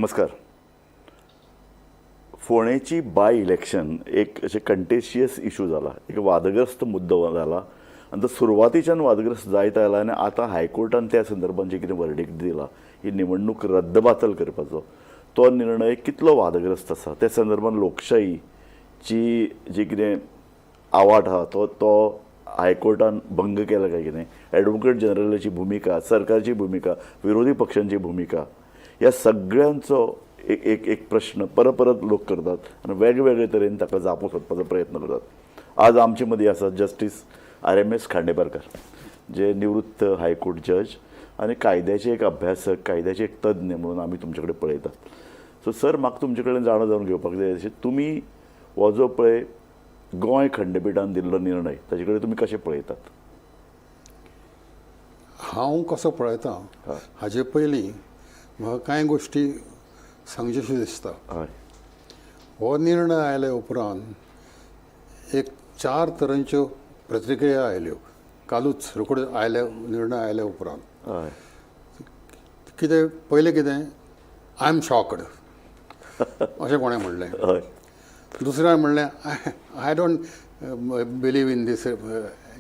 नमस्कार. फोंडेची by election एक अशें कंटेशियस इशू जाला, एक वादग्रस्त मुद्दो जाला आनी तो सुरवातीच्यान वादग्रस्त जायत आयला आनी आतां हायकोर्टान त्या संदर्भात जें कितें वर्डिक्ट दिला ही निवडणूक रद्दबातल करपाचो, तो निर्णय कितलो वादग्रस्त आसा, त्या संदर्भात लोकशाहीची जी कितें आवाट आहा तो तो हायकोर्टान भंग केला काय कितें, एडवोकेट जनरलाची भुमिका, सरकारची भुमिका, विरोधी पक्षांची भुमिका, ह्या सगळ्यांचो एक एक एक प्रश्न परत परत लोक करतात आनी वेगवेगळे तरेन ताका जापो सोदपाचो प्रयत्न करतात. आज आमचे मदीं आसात जस्टीस आर.एम.एस. खांडेपारकर, जे निवृत्त हायकोर्ट जज आनी कायद्याचे एक अभ्यासक, कायद्याचे एक तज्ञ म्हणून आमी तुमचे कडेन पळयतात. सो सर, म्हाका तुमचे कडेन जाणा जावन घेवपाक जाय अशें, तुमी हो जो पळय गोंय खंडपिठान दिल्लो निर्णय, ताजे कडेन तुमी कशें पळयतात? हांव कसो पळयतां हाजे पयलीं म्हाका कांय गोश्टी सांगच्योश्यो दिसता. हो निर्णय आयल्या उपरांत एक चार तरांच्यो प्रतिक्रिया आयल्यो. कालूच रोखड्यो आयल्या, निर्णय आयल्या उपरांत. कितें पयलें कितें, "I am shocked," अशें कोणें म्हणलें. दुसऱ्यान म्हणलें, "I don't believe in this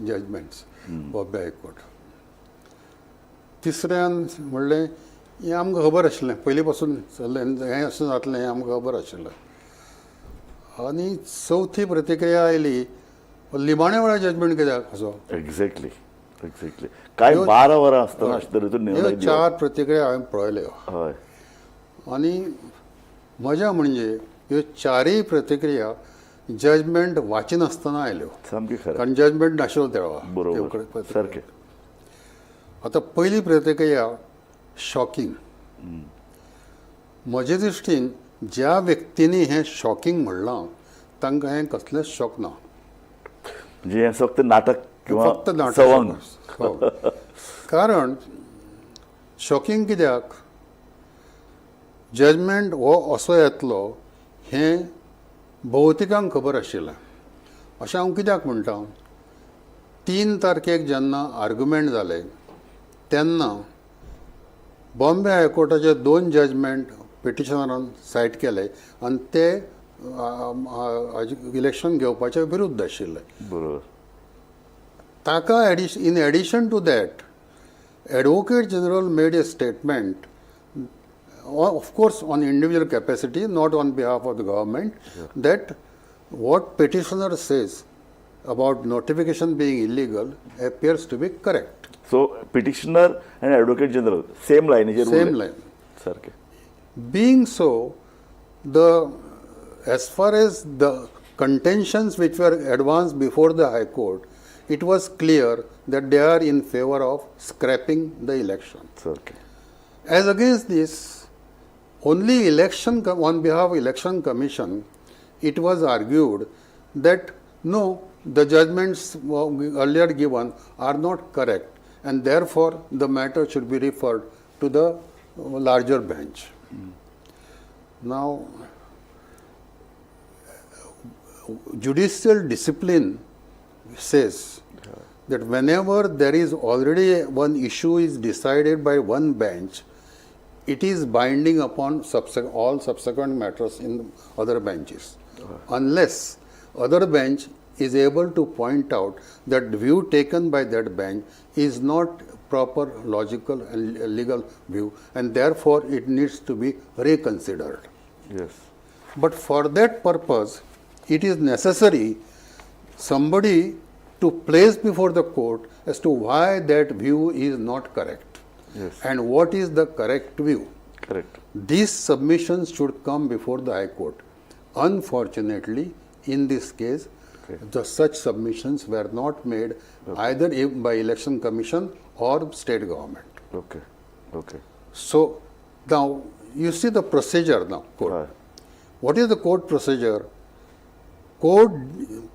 judgments of the High Court." तिसऱ्यान म्हणलें, हें आमकां खबर आशिल्लें, पयलीं पासून चल्लें, हें अशें जातलें हें आमकां खबर आशिल्लें. आनी चवथी प्रतिक्रिया आयली, निमाण्या वेळार जजमेंट कित्याक असो? एक्झॅक्टली एक्झॅक्टली काय 12 वरां आसतना अशे तरेचो ह्यो निर्णय. चार प्रतिक्रिया हांवें पळयल्यो. आनी मजा म्हणजे ह्यो चारय प्रतिक्रिया जजमेंट वाचिनासतना आयल्यो. सामकें खरें. कारण जजमेंट नाशिल्लो त्या वेळार. बरोबर, सारकें. आतां पयली प्रतिक्रिया, शॉकिंग. म्हजे दृश्टीन ज्या व्यक्तींनी हें शॉकिंग म्हणलां तांकां हें कसलेंच शॉक ना. म्हणजे हें फक्त नाटक किंवा फक्त नाटक. सवंग. हो. कारण शॉकिंग कित्याक? जजमेंट हो असो येतलो हें भोवतिकांक खबर आशिल्लें. अशें हांव कित्याक म्हणटा? 3 तारखेक जेन्ना आर्ग्युमेंट जाले तेन्ना बॉम्बे हायकोर्टाचे दोन जजमेंट पिटिशनरान सायट केले आनी ते इलेक्शन घेवपाच्या विरुद्ध आशिल्ले. ताका in addition to that, Advocate General made a statement, of course on individual capacity, not on behalf of the government, that what petitioner says about notification being illegal appears to be correct. So petitioner and Advocate General same लायनीचेर. Same line. सारकें. Being so, the as far as the contentions which were advanced before the High Court, it was clear that they are in favor of scrapping the election. सारकें. As against this, only on behalf of Election Commission, it was argued that no, the judgments earlier given are not correct and therefore the matter should be referred to the larger bench. Now, judicial discipline says that whenever there is already one issue is decided by one bench, it is binding upon all subsequent matters in other benches, unless other bench is able to point out that the view taken by that bench is not proper logical and legal view, and therefore it needs to be reconsidered. But for that purpose, it is necessary somebody to place before the court as to why that view is not correct and what is the correct view. Correct. These submissions should come before the High Court. Unfortunately, in this case, the such submissions were not made either by Election Commission or state government. Okay okay. So now you see the procedure now. Court. हय. What is the court procedure? Court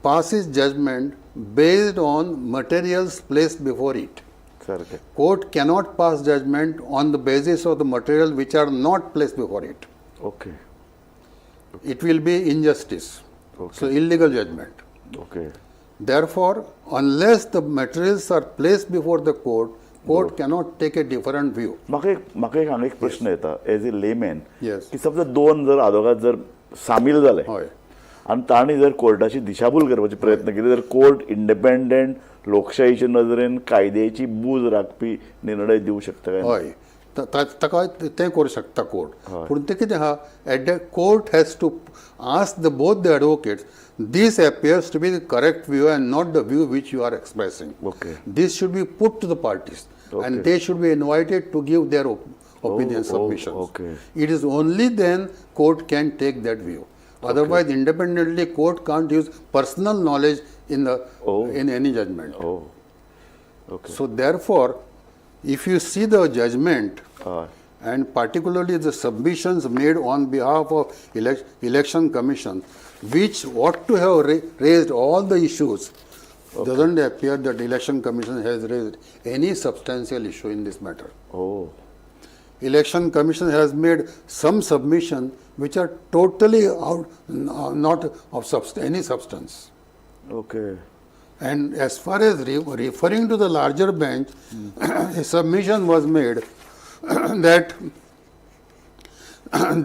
passes judgment based on materials placed before it. सारकें. Court cannot pass judgment on the basis of the material which are not placed before it. Okay. It will be injustice. So illegal judgment. Okay. Therefore, unless the materials are placed before the court, Court cannot take a different view. म्हाका एक हांगा एक प्रश्न येता as a layman की समजा दोन जर आदोगाद जर सामील जाले आनी तांणी जर कोर्टाची दिशाभूल करपाचे प्रयत्न केले तर कोर्ट इंडिपेंडंट लोकशाहीचे नदरेन कायद्याची बूज राखपी निर्णय दिवं शकता काय? हय, ताका तें करूं शकता कोर्ट. पूण तें कितें आहा, at the court has to ask the both the advocates, this appears to be the correct view and not the view which you are expressing. This should be put to the parties and they should be invited to give their opinion submissions. It is only then court can take that view. Otherwise, independently, court can't use personal knowledge in the in any judgment. Oh okay So therefore, if you see the judgment and particularly the submissions made on behalf of election commission, which ought to have raised all the issues, doesn't appear that election commission has raised any substantial issue in this matter. Oh Election commission has made some submission which are totally out, not of any substance. Okay And as far as referring to the larger bench, a submission was made that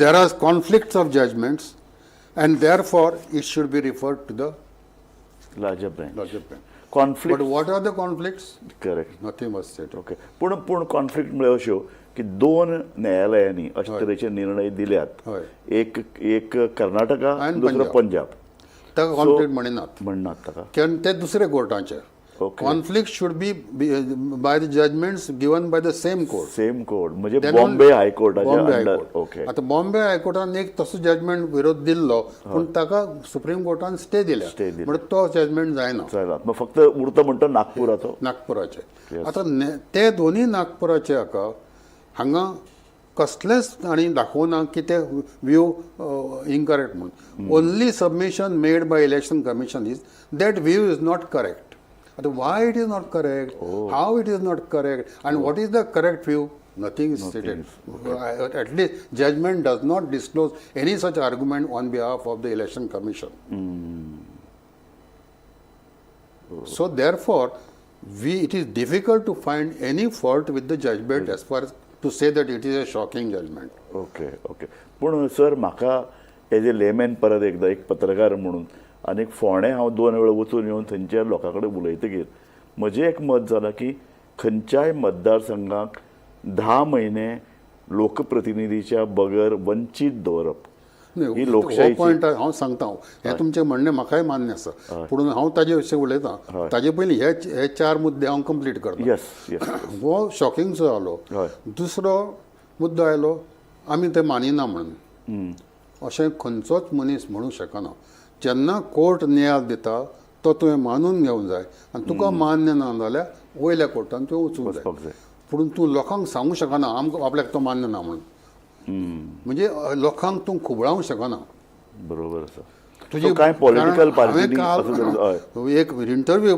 there are conflicts of judgments and therefore it should be referred to the larger bench. Larger bench. Conflict. But what are the conflicts? Correct. Nothing was said. Okay, पूण conflict म्हळ्यार अश्यो की दोन न्यायालयांनी अशे तरेचे निर्णय दिल्यात. एक एक कर्नाटका, आनी दुसरो पंजाब. पंजाब. ताका कॉन्फ्लिक्ट म्हणिनात. म्हणनात ताका. कारण ते दुसरे कोर्टाचे. Conflict should be by the judgments given by the same court. Same court म्हणजे बॉम्बे हायकोर्टाच्या बॉम्बे अंडर. हायकोर्ट. आतां बॉम्बे हायकोर्टान एक तसो जजमेंट विरोध दिल्लो, पूण ताका सुप्रीम कोर्टान स्टे दिल्या. Stay दिल्या. म्हणून तो जजमेंट जायना. चला, मग फक्त उरता म्हणटा नागपुराचो. नागपुराचे. आतां ते दोनूय नागपुराचे हाका हांगा कसलेंच तांणी दाखोवना की ते व्यू इनकरेक्ट म्हणून. Only submission made by election commission is that view is not correct. आतां why it is not correct, how it is not correct and what is the correct view, nothing is stated. At least judgment does not disclose any such argument on behalf of the election commission. So therefore, it is difficult to find any fault with the judgment as far as to say that it is a shocking judgment. Okay okay पूण sir, म्हाका as a layman, परत एकदां एक पत्रकार म्हणून आनी फोंडें हांव दोन वेळा वचून येवन थंयच्या लोकां कडेन उलयतकीर म्हजें एक मत जालां की खंयच्याय मतदारसंघाक 10 म्हयने लोकप्रतिनिधीच्या बगर वंचीत दवरप ही हो लोकशाहीची पॉयंट हांव सांगता. हांव हें तुमचें म्हणणें म्हाकाय मान्य आसा, पूण हांव ताजे विशीं उलयतां. ताजे पयलीं हे हे चार मुद्दे हांव कंप्लीट करता. येस येस हो शॉकिंगसो जालो. दुसरो मुद्दो आयलो, आमी ते मानिना म्हणून. अशें खंयचोच मनीस म्हणूंक शकना. जेन्ना कोर्ट नियाळ दिता तो तुवें मानून घेवंक जाय आनी तुका मान्य ना जाल्यार वयल्या कोर्टान तुवें वचूंक जाय. वचपाक जाय. पूण तूं लोकांक सांगूंक शकना आमकां आपल्याक तो मान्य ना म्हणून. म्हणजे लोकांक तूं खुबळावंक शकना. बरोबर आसा. तुजी So कांय पॉलिटिकल कारण हांवें पार्टीनी काल असो तरेचो, हय. एक इंटरव्यू,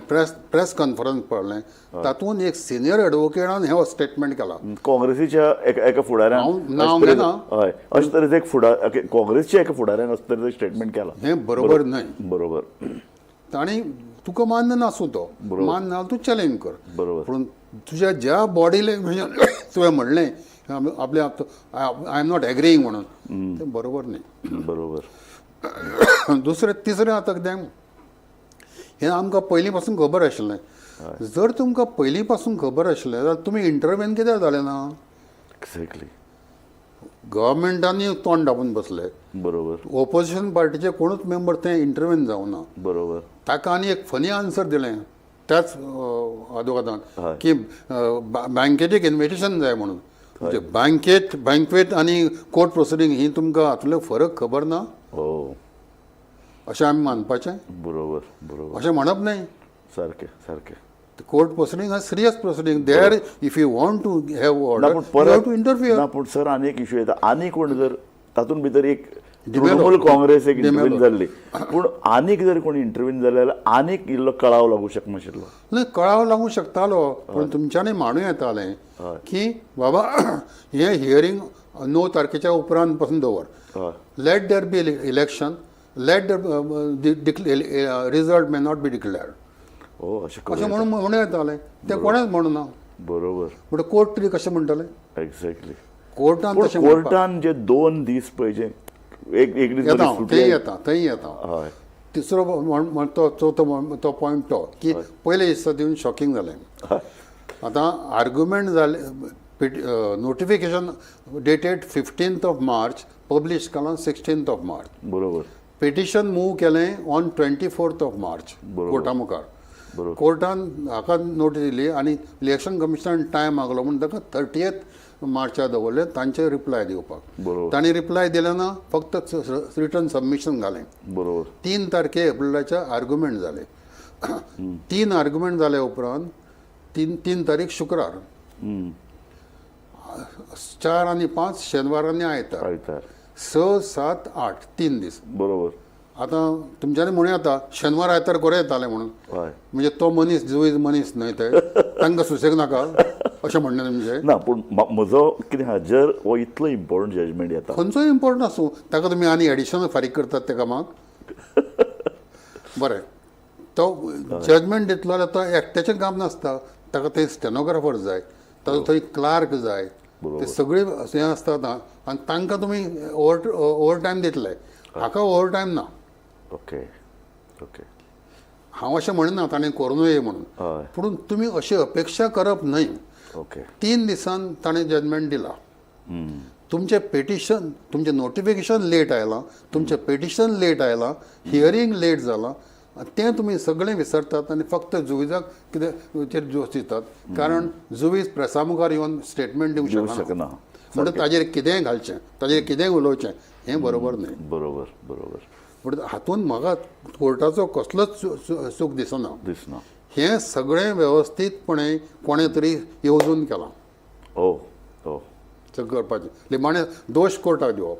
प्रेस प्रेस कॉन्फरन्स पळयलें, तातूंत एक सिनियर एडवोकेटान हें स्टेटमेंट केलां. काँग्रेसीच्या एका फुडाऱ्यान हांव नांव अशे तरेचो- घेना. हय, अशे तरेचो एक फुडार, काँग्रेसच्या एका फुडाऱ्यान अशे तरेचो स्टेटमेंट केला. हें बरोबर न्हय. ताणी तुका मान्य नासूं, तो मान्य ना तूं चॅलेंज कर. पूण तुज्या ज्या बॉडी लँग्वेजान तुवें म्हणलें आपल्या I am not agreeing म्हणून, तें बरोबर न्हय. दुसरें, तिसरें, आतां कितें, हें आमकां पयलीं पासून खबर आशिल्लें. जर तुमकां पयलीं पासून खबर आशिल्लें जाल्यार तुमी इंटरवेन कित्याक जालें ना? एक्झॅक्टली. गव्हर्मेंटांनी तोंड धांपून बसले. ओपोजिशन पार्टीचे कोणूच मेंबर ते इंटरवेन जावना. ताका आनी एक फनी आन्सर दिलें त्याच आदवोगादान की बँकेत इन्विटेशन जाय म्हणून. म्हणजे बँकेत बँकवेट आनी कोर्ट प्रोसिडींग ही तुमकां हातूंतलो फरक खबर ना अशें आमी मानपाचें? बरोबर बरोबर अशें म्हणप न्हय. सारकें सारकें Court proceeding are serious proceeding. There if you want to have ना ऑर्डर, पूण you have परत टू इंटरफियर. ना, पूण सर, आनी एक इशू येता. आनी कोण जर तातूंत भितर एक डिमेलो. तृणमूल काँग्रेस एक डिमेलो. इंटरव्हीन जाल्ली, पूण आनीक जर कोण इंटरव्हीन जाले जाल्यार आनीक इल्लो कळाव लागूं शकनाशिल्लो? न्हय, कळाव लागूं शकतालो, पूण तुमच्यांनी मांडूं येतालें की बाबा, हें हियरींग 9 तारखेच्या उपरांत पासून दवर. Let there be election, let the result may not be declared. हो, अशें अशें करूं. म्हणून म्हणूं येतालें. तें कोणेंच म्हणूना. बरोबर. म्हणटा कोर्ट तरी कशें म्हणटलें? एक्झॅक्टली. कोर्टान पूण तशें म्हणपाक कोर्टान जे 2 दीस पळय जे एक एक दीस येता मदीं हांव, सुटी थंय येता, थंय येता. तिसरो म्हण तो चवथो तो पॉयंट तो की पयले दिसा दिवन शॉकिंग जालें. आतां आर्ग्युमेंट जाले, notification dated 15th of March publish केलां 16th of March. बरोबर. पिटिशन मूव केलें on 24th of March Carta मुखार. कोर्टान हाका नोटीस दिली आनी इलेक्शन कमिशनान टायम मागलो म्हूण ताका 30th मार्चा दवरलें तांचे रिप्लाय दिवपाक. तांणी रिप्लाय दिलें ना, फक्त रिटर्न सबमिशन घालें. 3 तारखे एप्रिलाच्या आर्ग्युमेंट जाले. 3 आर्ग्युमेंट जाले उपरांत 3 तारीख शुक्रार, 4 आनी 5 शेनवार आनी आयतार, आयतार, 6 7 8 3 दीस. बरोबर. आतां तुमच्यांनी म्हणूं येता शेनवार आयतार करूं येतालें म्हणून, म्हणजे तो मनीस जुवीज मनीस न्हय, ते तांकां सुसेग नाका अशें म्हणणें तुमचें ना. पूण म्हजो कितें आहा, जर हो इतलो इम्पॉर्टंट जजमेंट येता, खंयचोय इम्पॉर्टंट आसूं, ताका तुमी आनी एडिशनल फारीक करतात त्या कामाक. बरें, तो जजमेंट दितलो जाल्यार तो एकट्याचें काम नासता, ताका थंय स्टेनोग्राफर जाय, ताजो थंय क्लार्क जाय, ते सगळे हें आसता आतां, आनी तांकां तुमी ओवर टायम दितले, हाका ओवर टायम ना. ओके ओके हांव अशें म्हणना ताणें करूं नये म्हणून, पूण तुमी अशी अपेक्षा करप न्हय. ओके. 3 दिसान ताणें जजमेंट दिला. तुमचें पिटिशन, तुमचें नोटिफिकेशन लेट आयलां, तुमचें पिटिशन लेट आयलां, हियरींग लेट जालां, तें तुमी सगळें विसरतात आनी फक्त जुविजाक कितें चेर दोश दितात, कारण जुवीज प्रेसा मुखार येवन स्टेटमेंट दिवंक शकना, म्हणटा ताजेर कितेंय घालचें, ताजेर कितेंय उलोवचें, हें बरोबर न्हय. बरोबर बरोबर. पूण हातूंत म्हाका कोर्टाचो कसलोच चूक दिसना. दिसना. हें सगळें वेवस्थीतपणे कोणें तरी येवजून केलां. ओ ओ सगळें करपाचें निमाणें दोश कोर्टाक दिवप.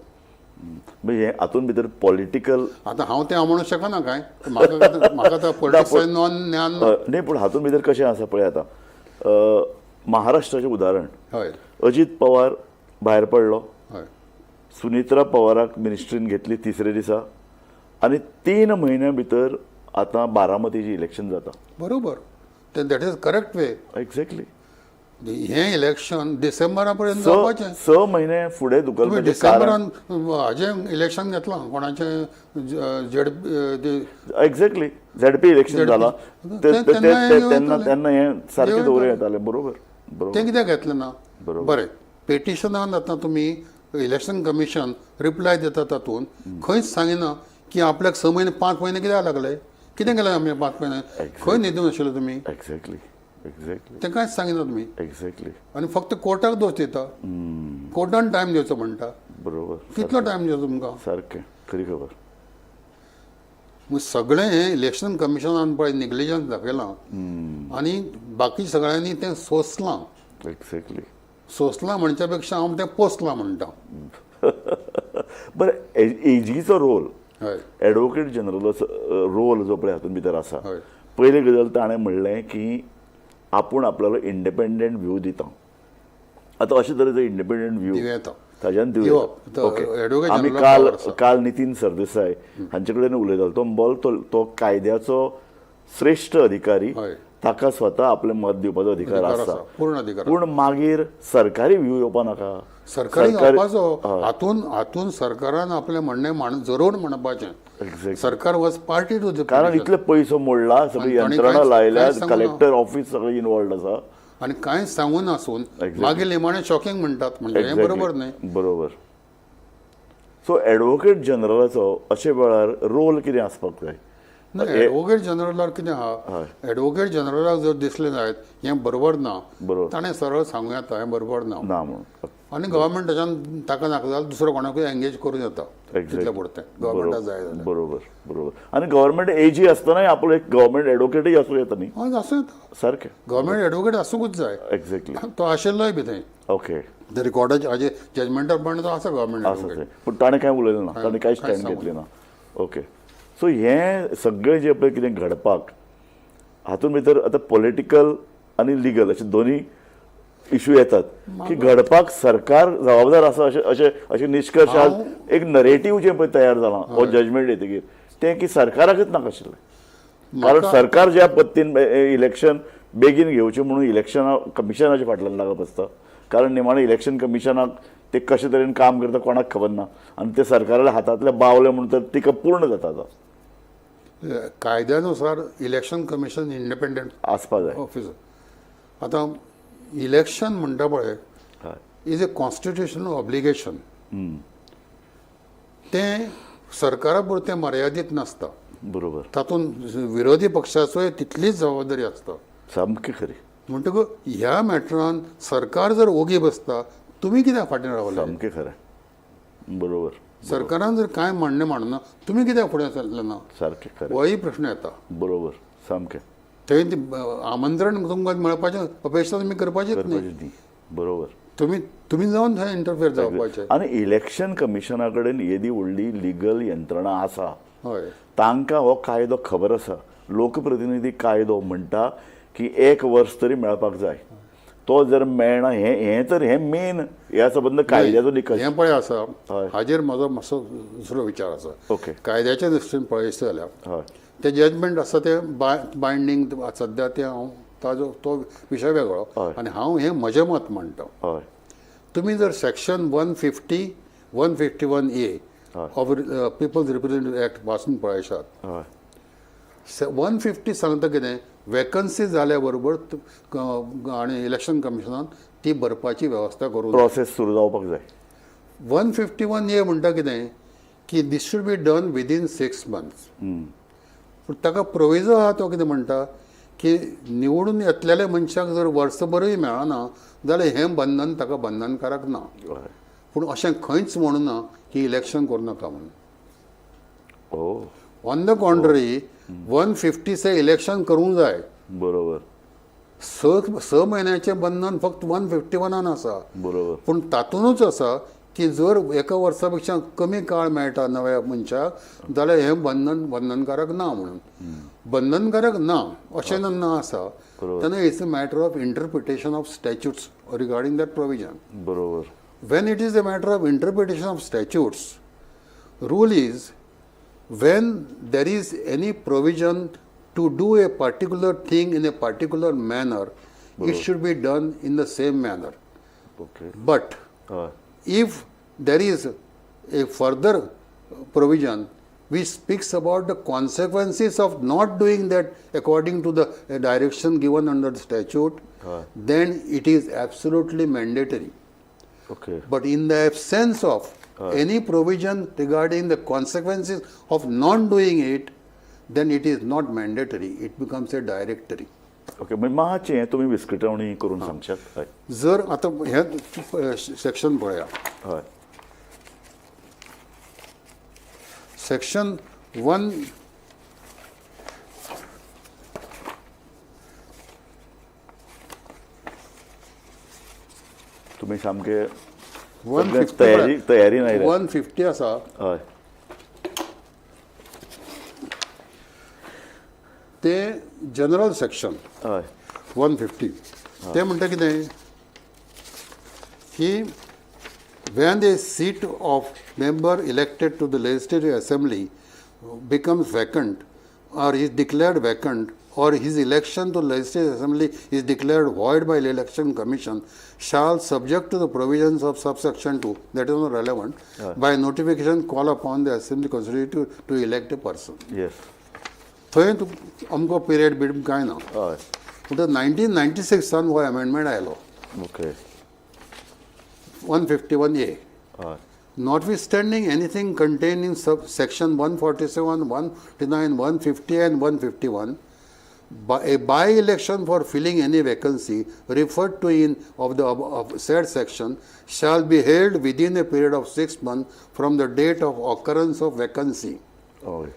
म्हणजे हें हातूंत भितर पॉलिटिकल, आतां हांव तें हांव म्हणूंक शकना कांय, म्हाका आतां पॉलिटिक्स नॉन ज्ञान न्ही. पूण हातूंत भितर कशें आसा पळय, आतां महाराष्ट्राचें उदाहरण, हय, अजीत पवार भायर पडलो, हय, सुनित्रा पवाराक मिनिस्ट्रीन घेतली तिसरे दिसा, आनी 3 म्हयन्या भितर आतां बारामतीचें इलेक्शन जाता. बरोबर, तें that is correct way. Exactly. हें इलेक्शन डिसेंबरा पर्यंत जावपाचें, 6 म्हयने फुडें धुकलपाचें. डिसेंबरान हाजें इलेक्शन घेतलां कोणाचें, झेड एक्झॅक्टली, झेडपी इलेक्शन जालां तेन्ना तेन्ना हें सारकें दवरूं येतालें. बरोबर बरोबर. तें कित्याक घेतलें ना? बरें, पिटिशनान आतां तुमी इलेक्शन कमिशन रिप्लाय दिता, तातूंत खंयच सांगिना की आपल्याक 6 म्हयने 5 म्हयने कित्याक लागले, कितें केलें आमी 5 म्हयने, खंय न्हिदून आशिल्ले तुमी? Exactly exactly. तें कांयच सांगिना तुमी. एक्झॅक्टली. आनी फक्त कोर्टाक दोश दिता, कोर्टान टायम दिवचो म्हणटा. बरोबर. कितलो टायम दिवचो तुमकां? सारकें, खरी खबर. सगळें हें इलेक्शन कमिशनान पळय निग्लिजन्स दाखयलां आनी बाकी सगळ्यांनी तें सोंसलां. एक्झॅक्टली. सोंसलां म्हणच्या पेक्षा हांव तें पोसलां म्हणटा. बरें, एजीचो रोल, हय, एडवोकेट जनरलाचो रोल जो पळय हातूंत भितर आसा, पयली गजाल ताणें म्हणलें की आपूण आपल्यालो इंडिपेंडंट व्यू दिता. आतां अशे तरेचो इंडिपेंडंट व्यू ताज्यान दिवं. आमी काल काल नितीन सरदेसाय हांचे कडेन उलयतालो, तो बोल तो कायद्याचो श्रेश्ठ अधिकारी, ताका स्वता आपलें मत दिवपाचो अधिकार आसा, पूर्ण अधिकार. पूण मागीर सरकारी व्यू येवपा नाका, सरकारी येवपाचो हातून हातून सरकारान आपलें म्हणणें जरूर म्हणपाचें. सरकार वॉज पार्टी टू the, कारण इतले पयसो मोडला, सगळी यंत्रणा लायल्या, कलेक्टर ऑफिस सगळें इनवॉल्ड आसा, आनी कांय सांगू नासून मागीर निमाणें शॉकिंग म्हणटात, म्हणजे हें बरोबर न्हय. बरोबर. सो एडवोकेट जनरलाचो अशे वेळार रोल कितें आसपाक जाय? ना, एडवोकेट जनरलाक कितें आहा, एडवोकेट जनरलाक जर दिसलें जायत हें बरोबर ना, ताणें सरळ सांगूं येता हें बरोबर ना म्हणून, आनी गव्हर्मेंटाच्यान ताका नाका जाल्यार दुसरो कोणाकूय एंगेज करूं येता, तितलें पुरतें गव्हर्मेंटाक जाय जाल्यार. बरोबर बरोबर. आनी गव्हर्मेंट एजी आसतनाय आपलो एक गव्हर्मेंट एडवोकेटूय आसूं येता न्ही? हय, आसूं येता. सारकें, गव्हर्मेंट एडवोकेट आसूंकूच जाय. एक्झॅक्टली. तो आशिल्लोय बी थंय. ओके. रिकॉर्डाचे हाजे जजमेंटा प्रमाणे तो आसा गव्हर्मेंट एडवोकेट, पूण ताणें कांय उलयलें ना, ताणें कांय स्टँड घेतलें ना. ओके. सो हें सगळें जें पळय कितें घडपाक हातूंत भितर आतां पॉलिटिकल आनी लिगल अशे दोनूय इशू येतात की घडपाक सरकार जबाबदार आसा, अशें अशें अशें निश्कर्श आज एक नरेटीव जें पळय तयार जालां हो जजमेंट येतकीर, तें की सरकाराकच नाका आशिल्लें, कारण सरकार ज्या पद्दतीन इलेक्शन बेगीन घेवची म्हणून इलेक्शना कमिशनाच्या फाटल्यान लागप आसता, कारण निमाणें इलेक्शन कमिशनाक ते कशे तरेन काम करता कोणाक खबर ना आनी ते सरकाराच्या हातांतले बावले म्हूण तर तिका पूर्ण जाता आतां. कायद्यानुसार इलेक्शन कमिशन इंडिपेंडंट आसपा जाय. ऑफिसर. आतां इलेक्शन म्हणटा पळय, हय. Is a constitutional obligation. तें सरकारा पुरतें मर्यादीत नासता. बरोबर. तातूंत विरोधी पक्षाचोय तितलीच जबाबदारी आसता. सामकी खरी. म्हणटकूच ह्या मॅटरान सरकार जर ओगी बसता, तुमी कित्याक फाटीं रावले? सामकें खरें. बरोबर. सरकारान जर कांय म्हणणें मांडना, तुमी कित्याक फुडें सरले ना? सारकें खरें. होय प्रश्न येता. बरोबर, सामकें. थंय ती आमंत्रण तुमकां मेळपाचें अपेक्षा तुमी करपाचीच न्ही. करपाचें न्ही. बरोबर. तुमी तुमी जावन थंय इंटरफेर जावपाचें. आनी इलेक्शन कमिशना कडेन येदी व्हडली लिगल यंत्रणा आसा, हय. तांकां हो कायदो खबर आसा. लोकप्रतिनिधी कायदो म्हणटा की एक वर्स तरी मेळपाक जाय, तो जर मेळना हें हें तर हें मेन ह्या संबंद कायद्याचो निकश. हें पळय आसा, हय. हाजेर म्हजो मातसो दुसरो विचार आसा. ओके. कायद्याच्या दृश्टीन पळयशें जाल्यार हय. तें जजमेंट आसा तें बायंडींग सद्या तें हांव ताजो तो विशय वेगळो. हय. आनी हांव हें म्हजें मत मांडटा. हय. तुमी जर section 150, 151A हय. ऑफ पिपल्स रिप्रेझेंटेटिव्ह एक्ट वाचून पळयशात, हय. 150 सांगता कितें, वेकन्सी जाल्या बरोबर आनी इलेक्शन कमिशनान ती भरपाची वेवस्था करूंक जाय. प्रोसेस सुरू जावपाक जाय. 151A म्हणटा कितें की this should be done within 6 months. पूण ताका प्रोविजो आहा, तो कितें म्हणटा की निवडून येतलेल्या मनशाक जर वर्सभरूय मेळना जाल्यार हें बंधन ताका बंधनकारक ना. हय. पूण अशें खंयच म्हणूना की इलेक्शन करूं नाका म्हणून. ओ. ऑन the contrary, 150 से इलेक्शन करूंक जाय. बरोबर. स स म्हयन्याचें बंधन फक्त 151 आसा. बरोबर. पूण तातूंतच आसा की जर एका वर्सा पेक्षा कमी काळ मेळटा नव्या मनशाक जाल्यार हें बंधन बंधनकारक ना म्हणून. बंधनकारक ना अशें जेन्ना आसा तेन्ना it's a matter of interpretation of statutes regarding that provision. बरोबर. When it is a matter of interpretation of statutes, rule is when there is any provision to do a particular thing in a particular manner, it should be done in the same manner. Okay. But हय. if there is a further provision which speaks about the consequences of not doing that according to the direction given under the statute, then it is absolutely mandatory. Okay. But in the absence of any provision regarding the consequences of not doing it, then it is not mandatory, it becomes a directory. Okay, म्हणजे मातशें हें तुमी विस्कटावणी करून सांगशात? हय. जर आतां हें सेक्शन पळया, हय. सेक्शन 1 तुमी सामके वन सगळें फिफ्टी तयारी तयारी आयले. 150 आसा. हय. ते जनरल सेक्शन हय. 150 ते म्हणटा कितें की when a seat of member elected to the legislative assembly becomes vacant or is declared vacant or his election to legislative assembly is declared void by the election commission, shall, subject to the provisions of subsection 2, that is not relevant, by notification call upon the assembly constituted to elect a person. Yes. थंय तुक अमको period Beed कांय ना. हय. म्हणटकच 1996 हो amendment आयलो, okay. 151A. हय. Notwithstanding anything contained in subsection 147, 159, 150 and 151, a by-election for filling any vacancy referred to in of the of said section shall be held within a period of 6 months from the date of occurrence of vacancy. हय.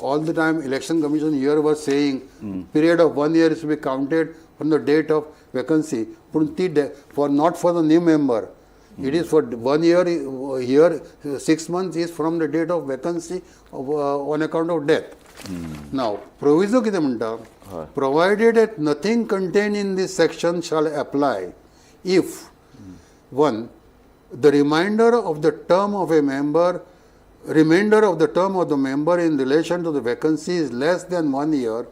All the time election commission here was saying period of 1 year is to be counted from the date of vacancy. Pun ती for not for the new member, it is for 1 year, here 6 months is from the date of vacancy of, on account of death. Now proviso कितें म्हणटा, provided that nothing contained in this section shall apply if 1, the remainder of the term of a member, remainder of the term of the member in relation to the vacancy is less than 1 year,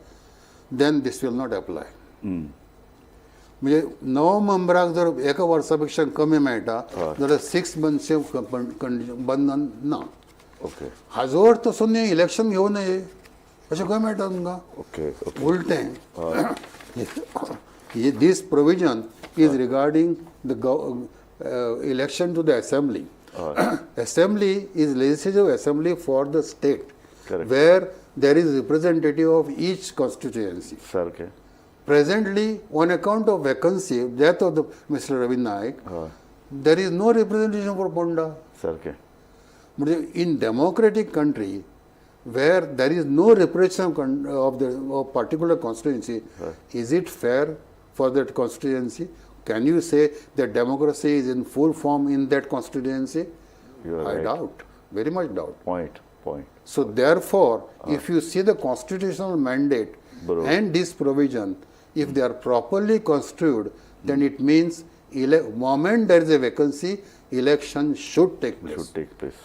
then this will not apply. म्हणजे णव मेंबराक जर एका वर्सा पेक्षा कमी मेळटा जाल्यार six मंथ्सचें बंधन ना. हाजो अर्थ असो न्ही इलेक्शन घेवं नये अशें खंय मेळटा तुमकां. ओके ओके उलटें, this provision is regarding the election to the assembly. Assembly is legislative assembly for the state. Correct. Where there is representative of each constituency. सारकें. Presently, on account of vacancy, death of the Mr. Ravi Naik, there is no representation for Ponda. सारकें. म्हणजे in democratic country where there is no representation of the of particular constituency, is it fair for that constituency? Can you say that democracy is in full form in that constituency? You are I right. doubt, very much doubt. Point point. So therefore, if you see the constitutional mandate बरोबर. And this provision, if they are properly construed, then it means moment there is a vacancy, election should take place. Should take place.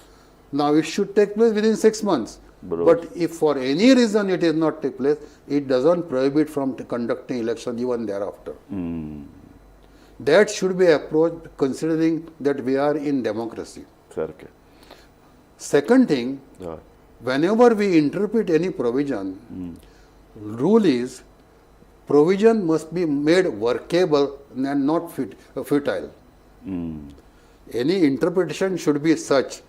Now it should take place within 6 months. बरोबर. But if for any reason it is not take place, it doesn't prohibit from conducting election even thereafter. That should be approached considering that we are in democracy. सारकें. Second thing, हय whenever we interpret any provision, rule is provision must be made workable and not futile. Any interpretation should be such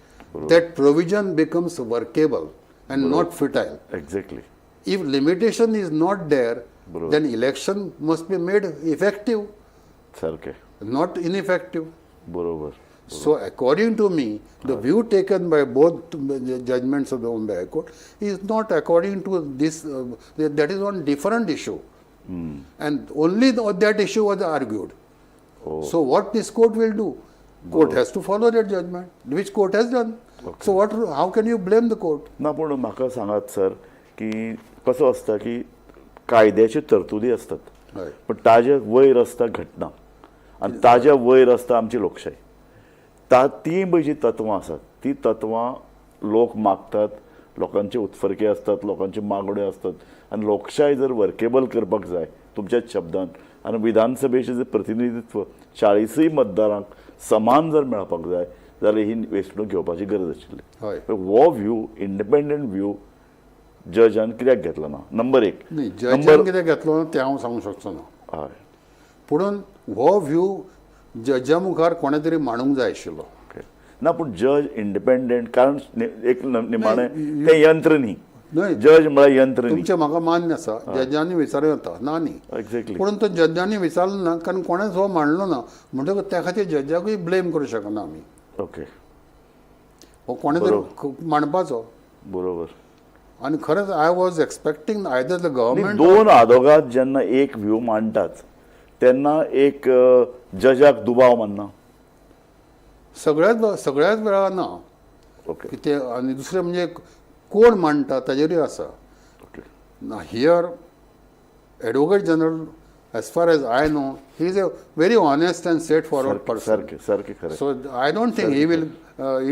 that provision becomes workable and not futile. Exactly. If limitation is not there, बरोबर. Then election must be made effective, सारकें. Not ineffective. बरोबर. So, according to me, the view taken by both the judgments of the Bombay High Court is not according to this, that is on different issue. And only that issue was argued. So, what this court will do? Court has to follow that judgment, which court has done. So, how can you blame the court? ना, पूण म्हाका सांगात sir की कसो आसता की कायद्याच्यो तरतुदी आसतात, पण ताजे वयर आसता घटना आनी ताज्या वयर आसता आमची लोकशाय. ता ती पळय जी तत्वां आसात, ती तत्वां लोक मागतात, लोकांचे उत्फर्के आसतात, लोकांच्यो मागण्यो आसतात आनी लोकशाय जर वर्केबल करपाक जाय तुमच्याच शब्दान आनी विधानसभेचें जर प्रतिनिधित्व चाळीसूय मतदारांक समान जर मेळपाक जाय जाल्यार ही वेंचणूक घेवपाची गरज आशिल्ली. हो व्यू, इंडिपेंडंट व्यू जजान कित्याक घेतलो ना, नंबर एक. न्ही, जजान कितें घेतलो ना तें हांव सांगूंक शकचो ना. पुणून हो व्यू जजा मुखार कोणें तरी मांडूंक जाय आशिल्लो. ओके, ना, पूण जज इंडिपेंडंट, कारण एक निमाणें तें यंत्र न्ही. न्हय. जज म्हळ्यार यंत्र न्ही. तुमचें म्हाका मान्य आसा, जजांनी विचारूं येता, ना न्ही. पुणून तो जजांनी विचारलो ना, कारण कोणेंच हो मांडलो ना, म्हणटकच त्या खातीर जजाकूय ब्लेम करूं शकना आमी. हो कोणें तरी मांडपाचो. आनी खरेंच I was expecting either the government दोन आदोगाद जेन्ना एक व्यू मांडटात तेन्ना एक जजाक दुबाव मानना. सगळ्याच सगळ्याच वेळार ना. कितें आनी दुसरें म्हणजे कोण मांडटा ताजेरूय आसा. Now here, Advocate General, as far as I know, he is a very honest and straightforward person. सारकें सारकें, खरें. So I don't think he will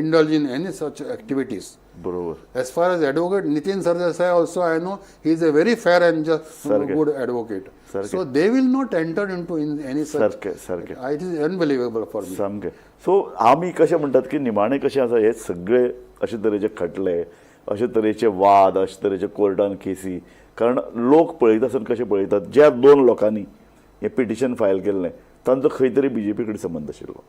indulge in any such activities. बरोबर As far as Advocate Nitin Sardesai also I know, he is a very fair and just सारकें. Good advocate. सारकें. So they will not enter into in any such. सारकें सारकें. It is unbelievable for me. सामकें. So आमी कशें म्हणटात की निमाणें कशें आसा, हे सगळे अशे तरेचे खटले, अशे तरेचे वाद, अशे तरेचे कोर्टान केसी, कारण लोक पळयता आसतना कशें पळयतात, ज्या दोन लोकांनी हें पिटिशन फायल केल्लें तांचो खंय तरी बीजेपी कडेन संबंद आशिल्लो.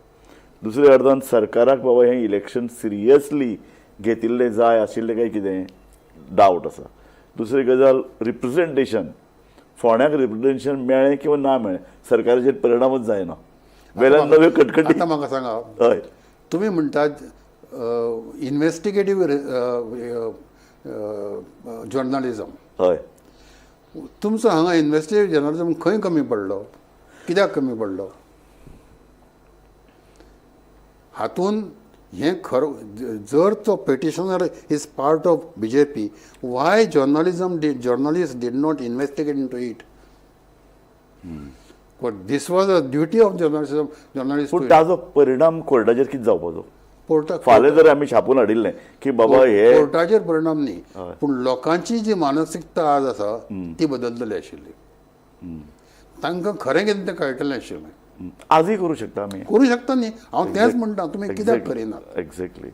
दुसऱ्या अर्दान सरकाराक बाबा हें इलेक्शन सिरियसली घेतिल्लें जाय आशिल्लें काय कितें डावट आसा. दुसरी गजाल, रिप्रेझेंटेशन, फोंड्याक रिप्रेझेंटेशन मेळ्ळें किंवा ना मेळ्ळें सरकाराचेर परिणामच जायना, वेल्यान नव्यो कटकटी. आतां म्हाका सांगा, तुमी म्हणटात इन्वेस्टिगेटीव जर्नलिजम. तुमचो हांगा इन्वेस्टिगेटीव जर्नलिजम खंय कमी पडलो? कित्याक कमी पडलो? हातून हें खरो जर तो petitioner is part of BJP, why journalist did not investigate into it? But this was a duty of journalist. पूण ताजो परिणाम कोर्टाचेर कितें जावपाचो? कोर्टा फाल्यां जर आमी छापून हाडिल्लें की बाबा हे कोर्टाचेर परिणाम न्ही, पूण लोकांची जी मानसिकता आज आसा ती बदलतली आशिल्ली. तांकां खरें कितें तें कळटलें आशिल्लें. आजूय करूं शकता आमी. करूं शकता न्ही, हांव तेंच म्हणटा, तुमी कित्याक करिनात? एक्झॅक्टली.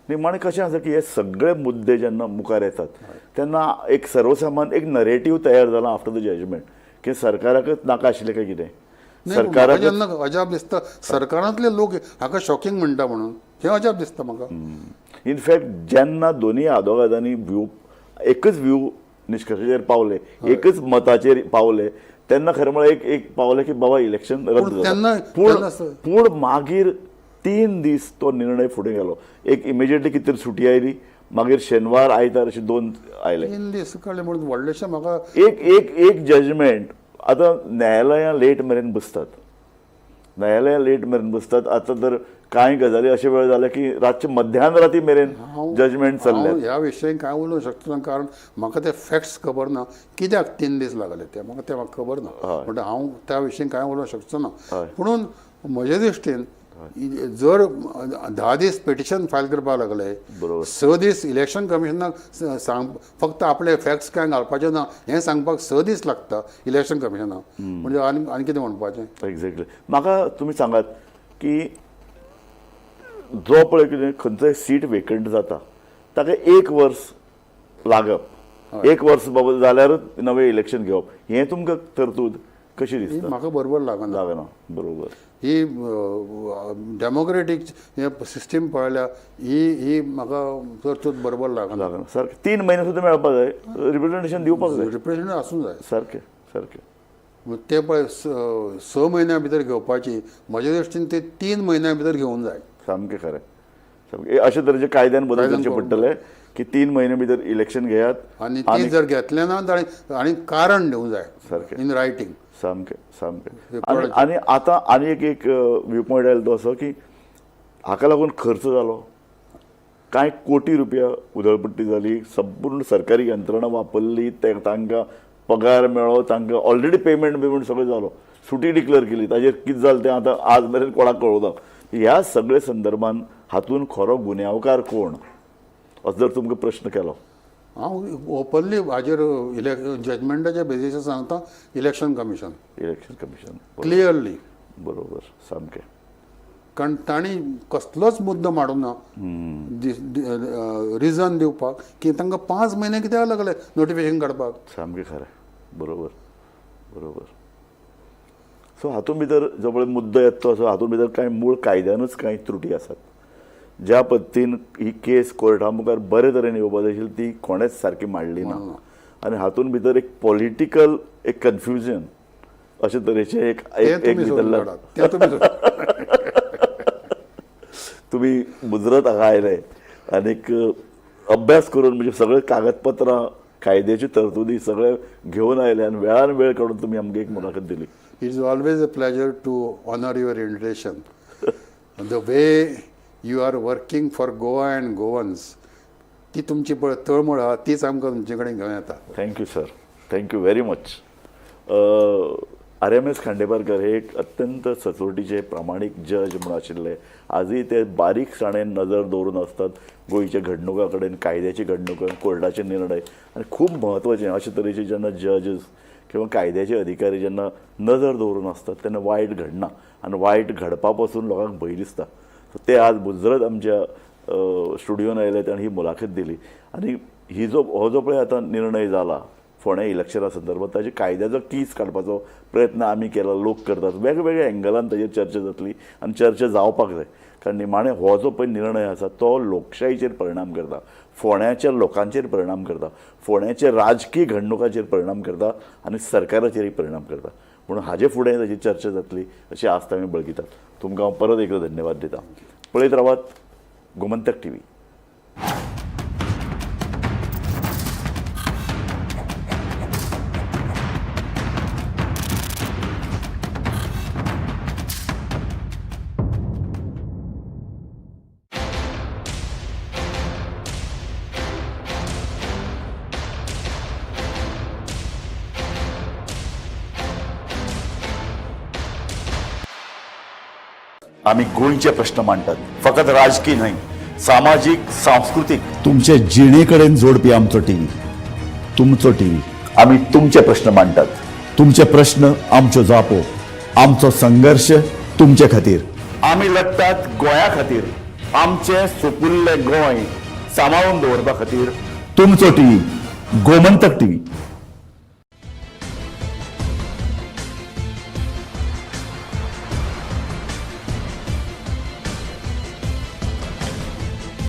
निमाणें कशें आसा की हे सगळे मुद्दे जेन्ना मुखार येतात तेन्ना एक सर्वसामान्य एक नरेटीव तयार जाला आफ्टर the judgement की सरकाराकच नाका आशिल्लें काय कितें. नाही, पूण म्हाका सरकाराकच जेन्ना अजाप दिसता सरकारांतले लोक हाका शॉकिंग म्हणटा म्हणून, हें अजाप दिसता म्हाका. इनफॅक्ट जेन्ना दोनूय आदोगादांनी व्यू एकच व्यू निश्कर्शाचेर पावले, एकच मताचेर पावले, तेन्ना खरें म्हळ्यार एक एक पावले की बाबा इलेक्शन रद्द पूण जाता. तेन्ना पूण पूण मागीर 3 दीस तो निर्णय फुडें गेलो. एक इमिजिएटली कितें तरी सुटी आयली, मागीर शेनवार आयतार अशे 2 आयले. 3 दीस कळ्ळें म्हणून व्हडलेशें म्हाका एक एक एक जजमेंट. आतां न्यायालयां लेट मेरेन बसतात, न्यायालयां लेट मेरेन बसतात. आतां तर कांय गजाली अशे वेळ जाले की रातचे मध्यान राती मेरेन जजमेंट चल्ले. हांव ह्या विशयी कांय उलोवंक शकचो ना, कारण म्हाका ते फॅक्ट्स खबर ना कित्याक 3 दीस लागले ते, म्हाका ते म्हाका खबर ना, म्हणटा हांव त्या विशयी कांय उलोवंक शकचो ना. पुणून म्हजे दृश्टीन जर 10 दीस पिटिशन फायल करपाक लागले, 6 दीस इलेक्शन कमिशनाक सांग फक्त आपले फॅक्ट्स कांय घालपाचे ना हें सांगपाक 6 दीस लागता इलेक्शन कमिशनाक, म्हणजे आनी आनी कितें म्हणपाचें? एक्झॅक्टली. म्हाका तुमी सांगात की जो पळय कितें खंयचोय सीट वेकंट जाता ताका 1 वर्स लागप, 1 वर्स बाबा जाल्यारूच नवें इलेक्शन घेवप, हें तुमकां तरतूद कशी ही दिसता? म्हाका बरोबर लागना. लागना, बरोबर. ही डेमोक्रेटीक हे सिस्टीम पळयल्यार ही ही म्हाका तरतूद बरोबर लागना. लागना सारकें. 3 म्हयने सुद्दां मेळपाक जाय, रिप्रेझेंटेशन दिवपाक जाय. रिप्रेझेंट आसूंक जाय. सारकें सारकें. ते पळय 6 म्हयन्या भितर घेवपाची, म्हज्या दृश्टीन ते 3 म्हयन्या भितर घेवंक जाय. सामकें खरें, सामकें. अशे तरेचे कायद्यान बदल कायद्यान करचे करूंक पडटले की 3 म्हयने भितर इलेक्शन घेयात आनी ती जर घेतलें ना जाल्यार आनी कारण दिवंक जाय, सारकें. In writing. सामकें सामकें. हे आनी कळ्ळें. आनी आतां आनी एक एक व्यू पॉयंट आयलो तो असो की हाका लागून खर्च जालो, कांय कोटी रुपया उधळपट्टी जाली, संपूर्ण सरकारी यंत्रणा वापरली, ते तांकां पगार मेळ्ळो, तांकां ऑलरेडी पेमेंट बिमेंट सगळें जालो, सुटी डिक्लेअर केली, ताजेर कितें जालें तें आतां आज मेरेन कोणाक कळूंक ना. ह्या सगळे संदर्भान हातूंत खरो गुन्यांवकार कोण असो जर तुमकां प्रश्न केलो? हांव ओपनली हाजेर जजमेंटाच्या बेजीसर सांगता, election commission. Election commission, clearly. बरोबर, सामकें. कारण तांणी कसलोच मुद्दो मांडूंक ना रिजन दिवपाक की तांकां 5 म्हयने कित्याक लागले नोटिफिकेशन काडपाक. सामकें खरें, बरोबर बरोबर. सो हातूंत भितर जो पळय मुद्दो येता तो असो, हातूंत भितर कांय मूळ कायद्यानूच कांय त्रुटी आसात. ज्या पद्दतीन ही केस कोर्टा मुखार बरे तरेन येवपा जाय आशिल्ली ती कोणेच सारकी मांडली ना, आनी हातूंत भितर एक पॉलिटिकल एक कन्फ्युजन अशे तरेचें एक तें एक तुमी सोदून भितरल्यान काडात, तें तुमी सोदून तुमी मुजरत हांगा आयले आनीक अभ्यास करून म्हणजे सगळे कागदपत्रां कायद्याच्यो तरतुदी सगळे घेवन आयले आनी वेळान वेळ काडून तुमी आमकां एक मुलाखत दिली. It is always a pleasure to honor your invitation. The way you are working for Goa and Goans, ती तुमची पळय तळमळ आहा तीच आमकां तुमचे कडेन घेवन येता. Thank you sir, thank you very much. R M S Khandeparkar हे एक अत्यंत सचोटीचे प्रामाणीक जज म्हणून आशिल्ले. आजूय ते बारीकसाणेन नजर दवरून आसतात गोंयच्या घडणुकां कडेन, कायद्याची घडणुकां, कोर्टाचे निर्णय, आनी खूब म्हत्वाचें अशे तरेचे जेन्ना जजीस किंवा कायद्याचे अधिकारी जेन्ना नजर दवरून आसतात तेन्ना वायट घडना आनी वायट घडपा पासून लोकांक भंय दिसता. सो ते आज मुजरत आमच्या स्टुडियोन आयले आनी ही मुलाखत दिली. आनी ही जो हो जो पळय आतां निर्णय जाला फोंडें इलेक्शना संदर्भात, ताजे कायद्याचो कीस काडपाचो प्रयत्न आमी केला, लोक करतात, वेगवेगळ्या एंगलान ताजेर चर्चा जातली आनी चर्चा जावपाक जाय. कारण निमाणें हो जो पळय निर्णय आसा तो लोकशाहीचेर परिणाम करता, फोंड्याच्या लोकांचेर परिणाम करता, फोंड्याच्या राजकीय घडणुकांचेर परिणाम करता आनी सरकाराचेरय परिणाम करता. म्हणून हाजे फुडें ताजी चर्चा जातली अशी आस्त आमी बळगितात. तुमकां हांव परत एकदां धन्यवाद दिता. पळयत रावात गोमंतक टीव्ही. आमी गोंयचे प्रश्न मांडटात, फकत राजकी न्हय, सामाजीक, सांस्कृतीक, तुमचे जिणे कडेन जोडपी आमचो टीव्ही, तुमचो टीव्ही. आमी तुमचे प्रश्न मांडटात. तुमचे प्रश्न आमच्यो जापो, आमचो संघर्श तुमचे खातीर. आमी लडटात गोंया खातीर, आमचें सुपुल्लें गोंय सांबाळून दवरपा खातीर. तुमचो टीव्ही, गोमंतक टीव्ही.